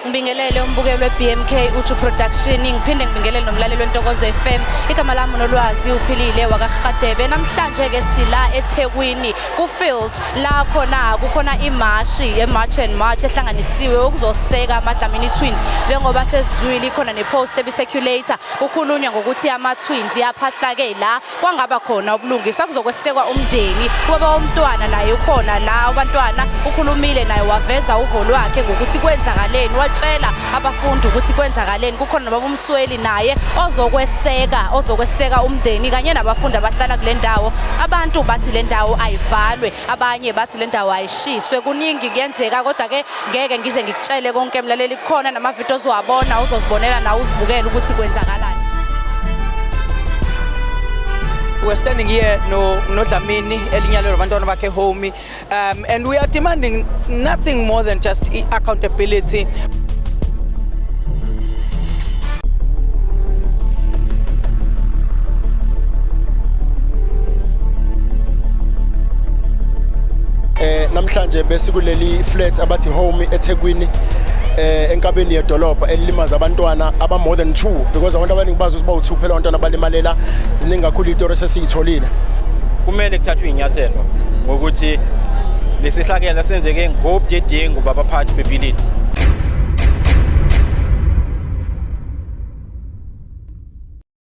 Ngibingelele umbukeli we-BMK Uju Production, ngiphinde ngibingelele nomlaleli weNtokozo FM. Igama lami uNolwazi uPhilile wakaRhadebe. Namhlanje ke sila eThekwini ku-field la khona kukhona imashi ye-March and March ehlanganisiwe ukuzoseka amaDlamini Twins. Njengoba sesizwile ikhona ne-post ebi-circulator kukhulunywa ngokuthi ama-twins yaphahlake la kwangaba khona ubulungiswa kuzokwesekwa umndeni. Ubaba womntwana naye ukhona la, abantwana ukhulumile naye waveza uvo lwakhe ngokuthi kwenzakaleni, watshela abafundi ukuthi kwenzakaleni. Kukhona nobaba uMsweli naye ozokweseka umndeni kanye nabafundi abahlala kule ndawo. Abantu bathi le ndawo ayivalwe, abanye bathi le ndawo ayishiswe. Kuningi kuyenzeka, kodwa ke ngeke ngize ngikutshele konke mlaleli. Kukhona namavidiyo ozowabona, uzozibonela nawe uzibukele ukuthi kwenzakalani. We're standing here no noDlamini elinyalelwe abantwana bakhe home, and we are demanding nothing more than just accountability. Namhlanje besikuleli flat abathi home eThekwini, enkabeni yedolobha elilimaza abantwana aba more than two, because abantu abaningi bazi ukuthi bawu-two phela abantwana abalimalela. Ziningi kakhulu izitori esesiyitholile. Kumele kuthathwe iy'nyathelo ngokuthi lesihlakela senzeke ngobudedengu babaphathi bebhilidi.